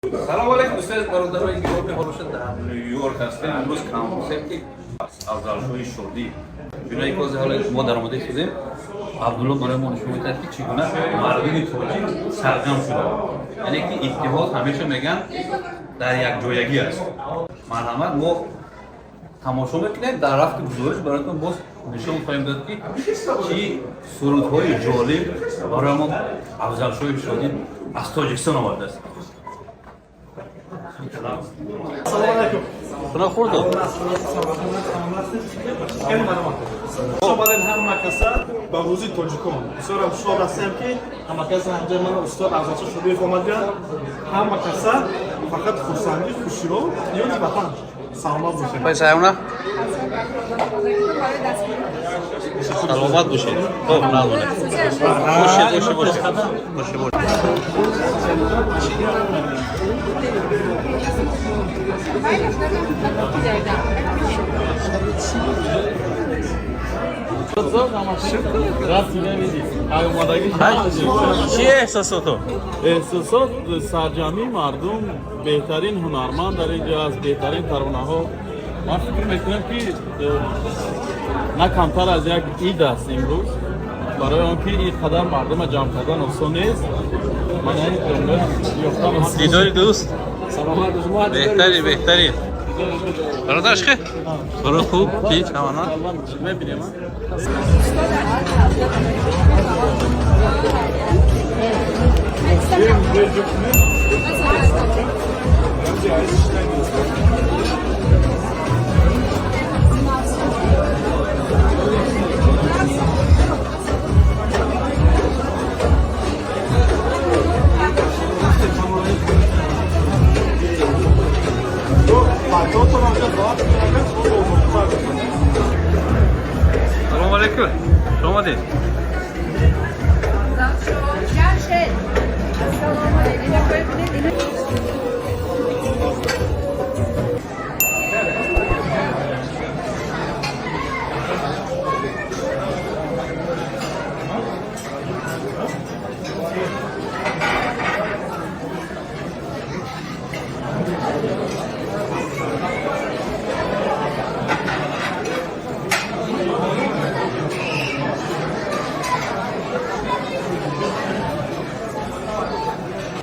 Салом алейкум, дӯстони бародарои гиромӣ, ҳоло шуд дар Нью-Йорк ҳастем. Имрӯз консерти Афзалшоҳи Шодӣ. Бинои ки ҳозир ҳоло мо даромада истодем, Абдулло барои мо нишон медиҳад, ки чӣ гуна мардуми тоҷик сарҷам шуда. Яъне ки иттиҳод ҳамеша мегӯянд дар якҷоягӣ аст. Марҳамат, мо тамошо мекунем, дар рафти гузориш бароятон боз нишон хоҳем дод, ки чӣ сурудҳои ҷолиб барои мо Афзалшоҳи Шодӣ аз Тоҷикистон овардааст. Салом алейкум. Хона хӯрдо? Хуш омадед ҳама каса ба Рӯзи тоҷикон. Бисёрам шод ҳастем, ки ҳама каса ҳамҷои ман устод Афзалшо Шодиев омадиям. Ҳама каса фақат хурсандӣ, хушиҳо, ёди ватан. Саломат бошед. Пайсайона? Саломат бошед. Хуб, надонед. Бошед, бошед, бошед. Бошед, бошед. Чӣ эҳсосото? Эҳсосот: сарҷамъии мардум, беҳтарин ҳунарманд дар ин ҷо аст, беҳтарин таронаҳо. Ман фикр мекунам, ки на камтар аз як ид аст имрӯз, барои он ки ин қадар мардума ҷамъ кардан осон нест. Ман ин ҷумла ёфтан осон. Дидори дӯст. Саломат бошед. Беҳтарин, беҳтарин. Бародар, хе? Баро хуб, тинч, ҳамана? Мебинем. Салом алейкум. Хуш омадед. Assalomu alaykum.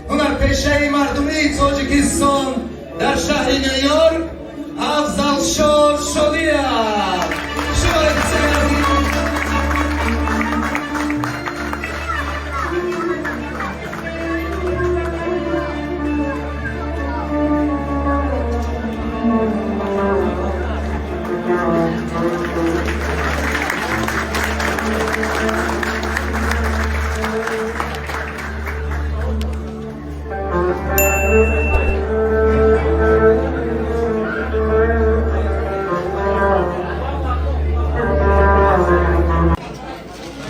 Ҳунарпешаи мардумии Тоҷикистон дар шаҳри Нью-Йорк Афзалшо Шодиев. Шуморо дӯстони азиз.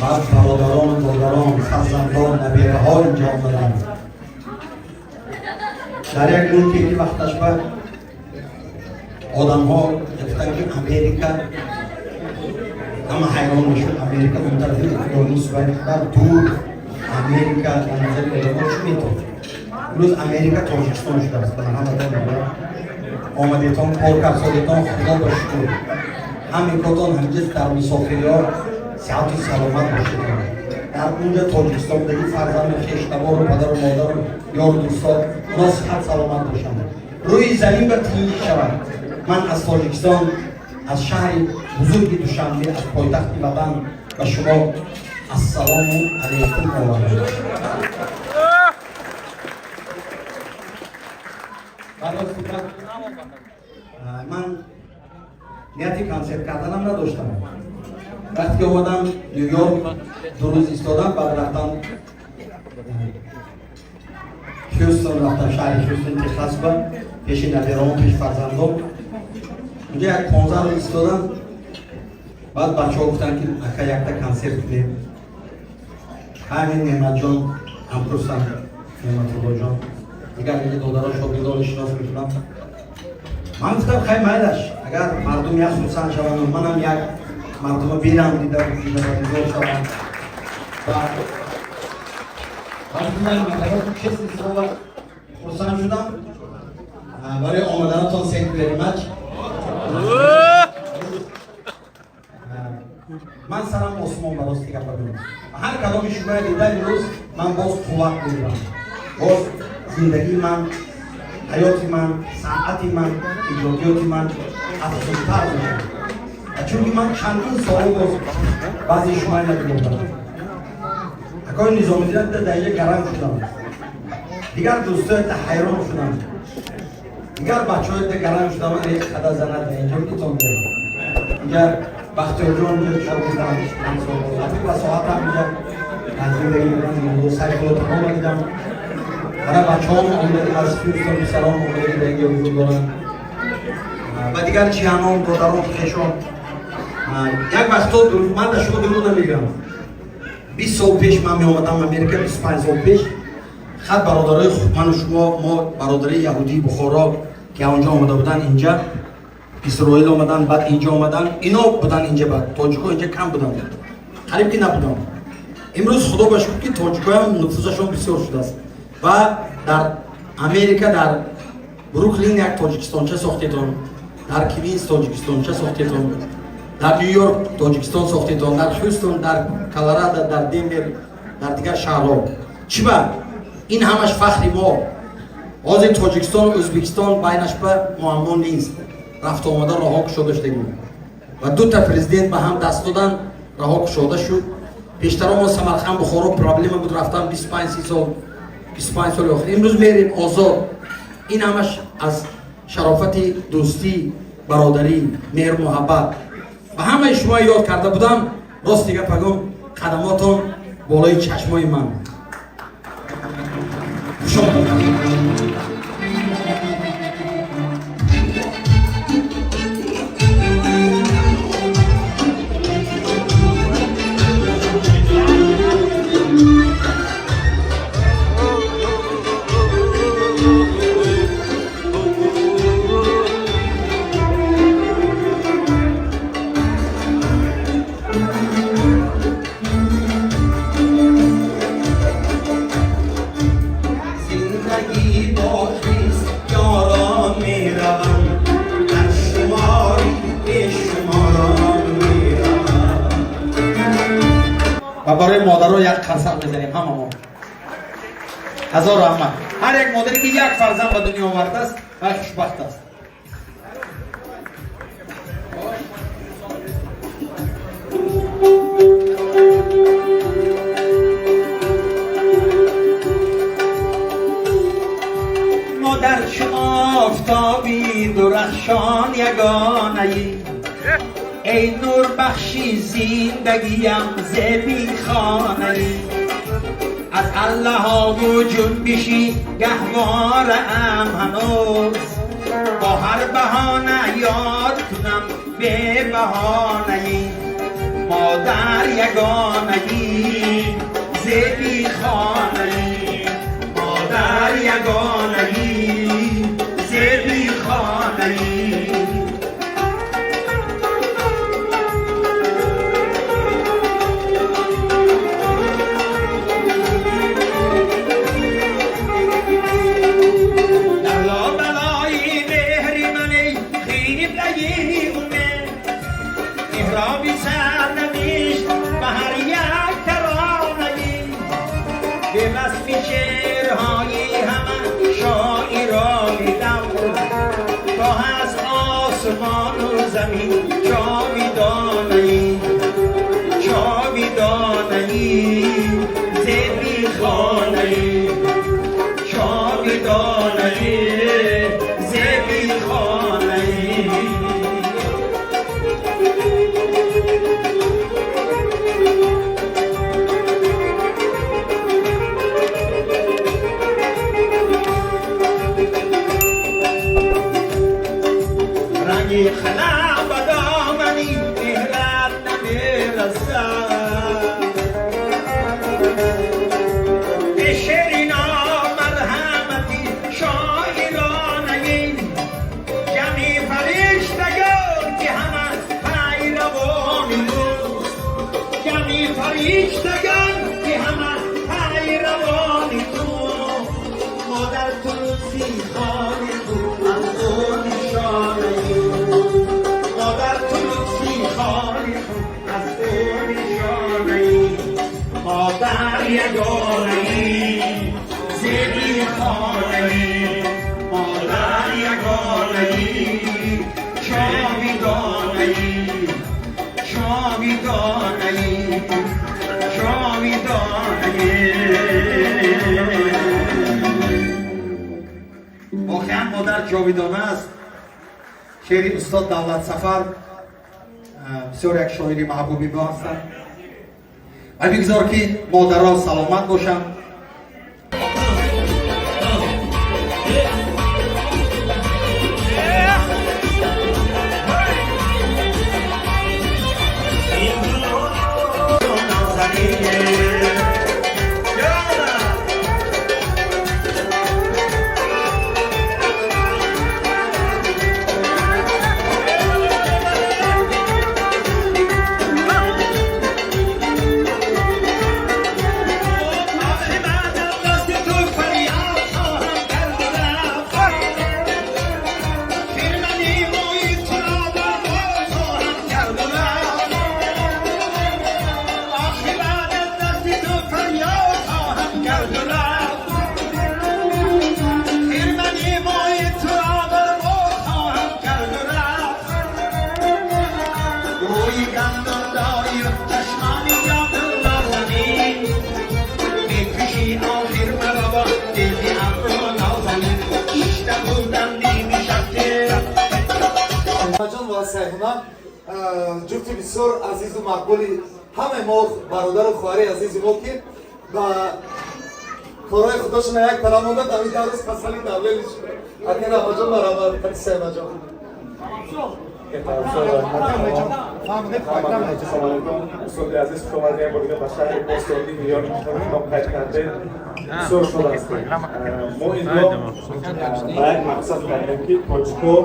Баъд бародарон, додарон, фарзандон, набираҳо инҷо омаданд. Дар як мулке ки вақташ ба одамҳо гуфтанд, ки Америка, ҳама ҳайрон мешуд, Америка он тарафи уқёнус ва қадар дур, Америка дар назари одамҳо чӣ метавонад? Имрӯз Америка Тоҷикистон шудааст. Ба ҳаматон мегӯям, омадетон, кор кардсодетон, Худо ба шукр, ҳамикотон ҳамҷа дар мусофириҳо сиҳату саломат бошед. Дар унҷа Тоҷикистон будаги фарзанду хештабору падару модару ёру дӯстон, оно сиҳат саломат бошанд, рӯи замин ба тинҷӣ шавад. Ман аз Тоҷикистон, аз шаҳри бузурги Душанбе, аз пойтахти ватан ба шумо ассалому алайкум овардам. Барои фикр, ман нияти консерт карданам надоштам. Вақте ки омадам Нью-Йорк, 2 рӯз истодам, баъд рафтам Хюстон, рафтам шаҳри Хюстон, Техас, ба пеши набираҳом, пеши фарзандом. Унҷа як 15 рӯз истодам. Баъд бачаҳо гуфтанд, ки ака, якта консерт кунем. Ҳамин Неъматҷон ҳамкурсам, Неъматуллоҷон, дигар дига додаро, шогирдоро шинос мекунам. Ман гуфтам, хай, майлаш, агар мардум як хурсанд шаванд, манам як мардума бинам, дида дидор шавам. Ва честное слово, Хурсанд шудам барои омаданатон. Thank you very much. Ман сарам осмон, ба рости гапа бинам, ҳар кадоми шумоя дида имрӯз ман боз қувват мегирам, боз зиндагии ман, ҳаёти ман, санъати ман, иҷодиёти ман афзунтар мешавад, чунки ман чандин сол боз баъзеи шумоя надида будам. Акои Низомиддин дида дар инҷа гарам шудам, дигар дӯстоята ҳайрон шудам, дигар бачаҳоята гарам шудам. Қада занад инҷо итон, инҷа Бахтиёрҷон, инҷа шогирдам, ва соатам инҷа аз зиндагӣ мекунам. Сайфулло тамома дидам, ана бачаҳом омадаги аз Хюстон, писаром омадаги дар инҷа ҳузур доранд ва дигар ҷиҳанон, додарон, хешон. Як вақто ман дар шумо дурӯғ намегӯям, 20 сол пеш ман меомадам Америка, 25 сол пеш, хат бародарои ману шумо, мо бародари яҳудии Бухоро, ки онҷо омада буданд, инҷа Исроил омадан, баъд инҷо омадан, ино будан инҷа, баъд тоҷико инҷа кам буданд, қариб ки набуданд. Имрӯз, худо ба шукр, ки тоҷикоям нуфузашон бисёр шудааст ва дар Америка, дар Бруклин як тоҷикистонча сохтетон, дар Квинс тоҷикистонча сохтетон, дар Ню Йорк Тоҷикистон сохтетон, дар Хюстон, дар Колорадо, дар Денвер, дар дигар шаҳрҳо. Чӣ ба ин ҳамаш фахри мо. Ҳозир Тоҷикистон, Ӯзбекистон байнаш ба муаммо нест, рафту омада роҳҳо кушода шудагӣ ва дута президент ба ҳам даст додан, роҳҳо кушода шуд. Пештаро мо Самарқанд, Бухоро проблема буд рафтан 25, 30 сол, 25 соли охир. Имрӯз мерем озод. Ин ҳамаш аз шарофати дӯстӣ, бародарӣ, меҳру муҳаббат. Ба ҳамаи шумо ёд карда будам. Рости гапа гум, қадамотон болои чашмои ман. Хуш омадед. Зиндагӣ боқист, ёрон меравам, дар шумори бешуморон меравам. Ва барои модаро як қарсак мезанем ҳамамо. Ҳазор раҳмат ҳар як модаре, ки як фарзанд ба дунё овардааст ва хушбахт аст. Модар, чу офтоби дурахшон ягонаӣ, эй нурбахши зиндагиям, зеби хонаӣ. Аз аллаҳову ҷунбиши гаҳвораам ҳанӯз, бо ҳар баҳона ёд кунам бебаҳонаӣ. Модар ягонаӣ, зеби хонаӣ, модар ягонаӣ, зеби хонаӣ. Дар лобалои меҳри мани қиблаи умед, меҳроби сарнавишт ба ҳар як таронаӣ, бевасфи шеърҳои ҳама шоирони давр, то аз осмону замин ҷовидонаӣ, ҷовидонаӣ, зеби хонаӣ, ҷовидонаӣ, зеби хонаӣ. Ранги хала ба домани меҳрат намерасад, به شیرینا مرحمتی شاعرانه، جمعی فرشتگان که همه پیروان توست، جمعی فرشتگان که همه پیروان تو. مادر تو Ягонаи зеби хонаи, модар ягонаи ҷовидонаи, ҷовидонаи, ҷовидонаи. Воқеан модар ҷовидона аст. Шеъри устод Давлат Сафар, бисёр як шоири маҳбуби мо ҳастанд, ва бигзор ки модаро саломат бошанд. Ҷон ва Сайҳуна ҷуфти бисёр азизу мақбули ҳамаи мо, бародару хоҳари азизи мо, ки ба корҳои худошона як тараф монда, дар ин дарӯз касали давлели шуда. Ака Раҳмаҷон, баробар қати Сайҳунаҷон. Устоди азиз, хуш омадед бор дигар ба шаҳри бостонии Нью-Йорк. Мо қайд кардем, бисёр шод ҳастем. Мо инро ба як мақсад кардем, ки тоҷико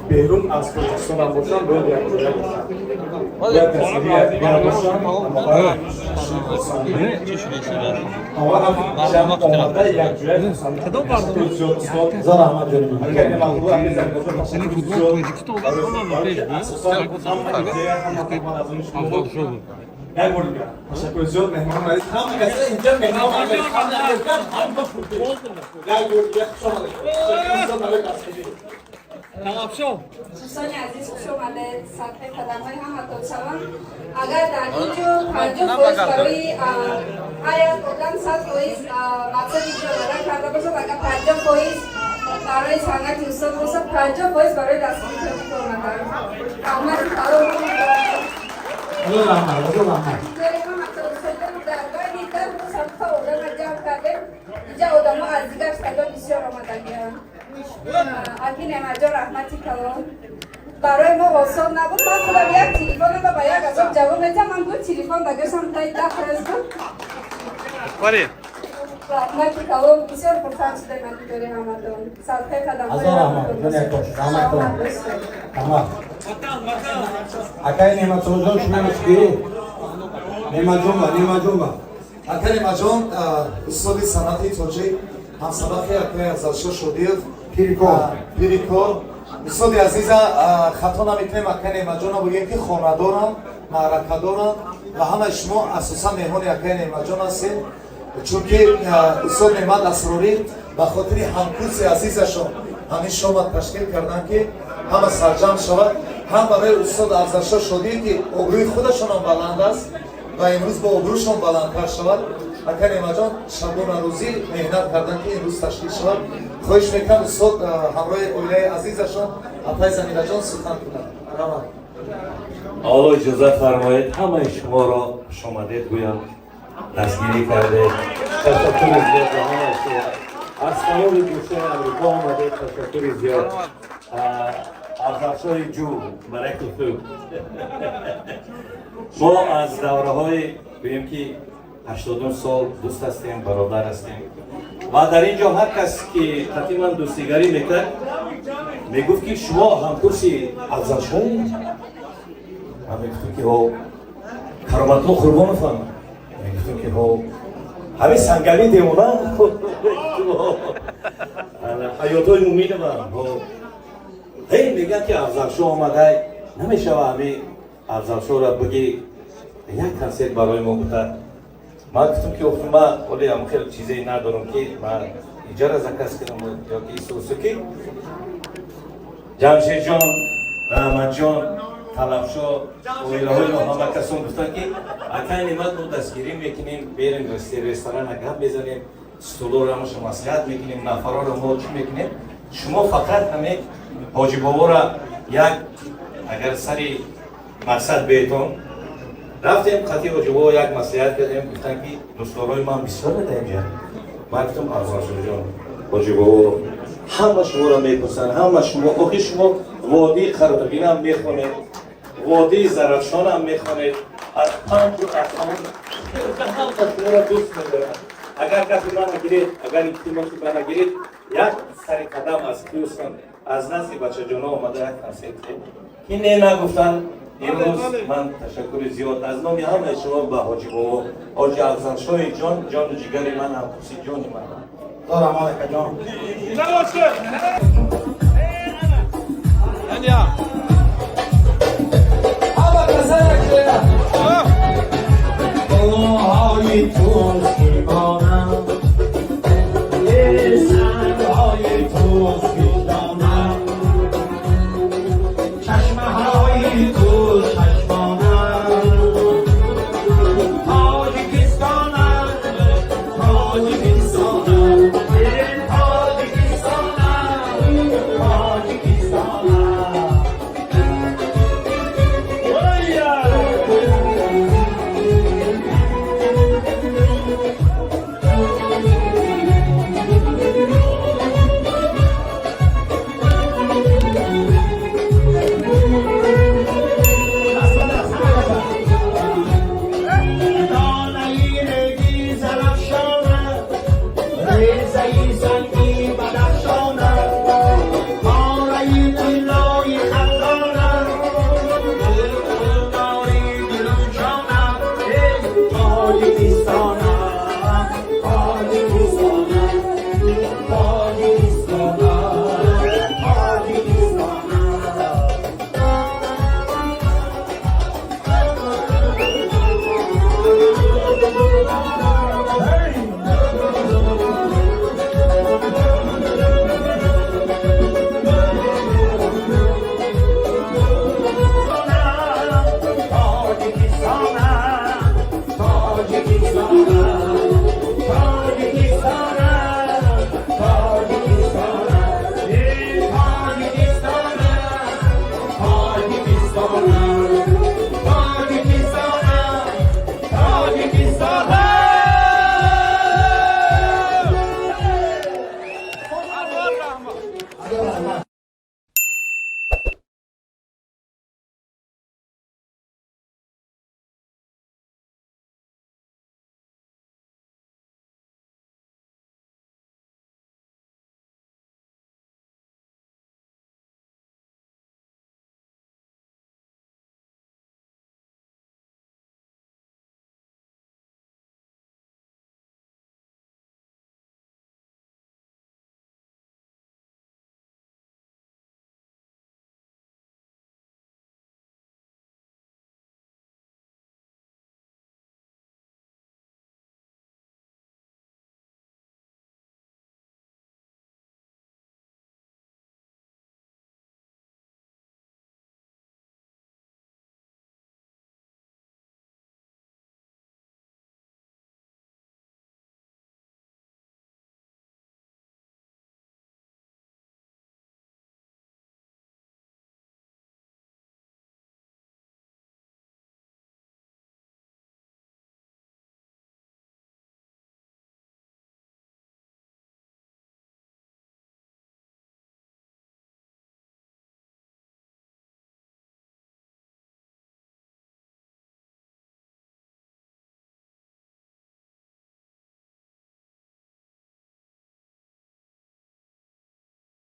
берун аз Тоҷикистон ҳам бошанд, бояд якҷоя бошанд, бояд дастгирии якдигар бошанд. Ҳама омада якҷоя. Ташаккури зиёд, устод. Ҳазор раҳмат, ҷониби. Акай Неъматулло, акай Заминаҷон, ташаккури зиёд. Асосан ҳама идея, ҳама тавон аз они шумо буд. Як бор дигар ташаккури зиёд, меҳмонони азиз. Ҳама каса инҷа меҳмон, ҳама як бор дигар хуш омадед. Ташаккури зиёд барои дастгирӣ. Дӯстони азиз, хуш омадед. Садқаи қадамҳои ҳаматон шавам. Агар дар ин ҷо 50% барои ҳар як одам 100% мақсади ҷо омадан карда бошад, агар 50% барои санъати устод бошад, 50% барои дастгирии тоҷик омадан. Раҳмати калон. Ҳазор раҳмат, ҳазор раҳмат. Дар байни 10 рӯз ҳамта одама ҷамъ кардем. Инҷа одамо аз дигар штатҳо бисёр омадагианд. Аки Неъматҷон, раҳмати калон. Барои мо осон набуд. Ман худам як телефонама ба як азоб ҷавоб медиҳам. Ман ду телефон ба гӯшам таи 10 рӯз буд. Раҳмати калон, бисёр хурсанд шудем аз дидори ҳаматон. Садқаи қадамҳои Ҳазор раҳмат, ҷони якош, раҳмат калон, раҳмат. Акай Неъматуллоҷон, шумо чӣ? Неъматҷон ба, Неъматҷон ба. Ака Неъматҷон, устоди санъати тоҷик, ҳамсабақи акаи Афзалшо Шодиев. Пирикор. Пирикор. Устоди азиза, хато намекунем, ака Неъматҷонро бигӯем, ки хонадорам, маъракадорам ва ҳамаи шумо асосан меҳмони акаи Неъматҷон ҳастем, чунки устод Неъмат Асрорӣ ба хотири ҳамкурси азизашон ҳамин шома ташкил карданд, ки ҳама сарҷамъ шавад, ҳам барои устод Афзалшо Шодиев, ки обрӯи худашонам баланд аст ва имрӯз бо обрӯшон баландтар шавад. Ака Неъматҷон шабона рӯзӣ меҳнат карданд, ки имрӯз ташкил шавад. Хоҳиш мекунам, устод ҳамроҳи оилаи азизашон, апай Замираҷон, сухан кунад. Раҳмат. Ҳоло иҷозат фармоед, ҳамаи шуморо хушомадед гӯям. Дастгирӣ кардед, ташаккури зиёд ба ҳамаи шумо. Аз тамоми гӯшаи Амрико омадед, ташаккури зиёд. Афзалшоҳи ҷу баракуту. Мо аз давраҳои, гӯем ки, 80 сол дӯст ҳастем, бародар ҳастем ва дар ин ҷо ҳар кас ки қати ман дӯстигарӣ мекард, мегуфт, ки шумо ҳамкурси Афзалшоҳед? Ман мегуфтам, ки ҳо. Кароматулло Қурбоновам? Мегуфтам, ки ҳо. Ҳамин Сангали девона, Ҳаётҳои Муминовам? Ҳо. Ҳей, мегӯяд, ки Афзалшоҳ омадай, намешава, ҳами Афзалшоҳро бигӣ, як консерт барои мо гуфта. Ман гуфтам, ки охи, ман оли ам хеле чизае надорам, ки ман иҷара заказ кунам ё ки исусу ки. Ҷамшедҷон, Раҳматҷон, Талабшо, оилаҳои мо, ҳама касон гуфтанд, ки акай Немат, мо дастгирӣ мекунем, берем ресторана, гап мезанем, стулоро ҳамаша маслиҳат мекунем, нафарора мо чӣ мекунем, шумо фақат ҳаме Ҳоҷибобора як агар сари мақсад беетон. Рафтем, қати Ҳоҷибобо як маслиҳат кардем. Гуфтанд, ки дӯстдорои ман бисёр дар инҷа. Ман гуфтам: Афзалшоҷон, Ҳоҷибобо, ҳама шуморо мепурсанд, ҳама шумо. Охи, шумо водии Қаротағинам мехонед, водии Зарафшонам мехонед, аз панҷу аз ҳамон ҳама шуморо дӯст медоранд. Агар гапи мана гиред, агар илтимоси мана гиред, як сари қадам аз Хьюстон, аз назди бачаҷоно омада, як консерт ки не нагуфтанд. Имрӯз ман ташаккури зиёд аз номи ҳамаи шумо ба Ҳоҷибобо, Ҳоҷи Афзалшоҳи ҷон, ҷону ҷигари ман, ҳамхуси ҷони ман. Дорам, акаҷон. Ҳама каса якҷоя. Гулҳои туз, сангҳои туз.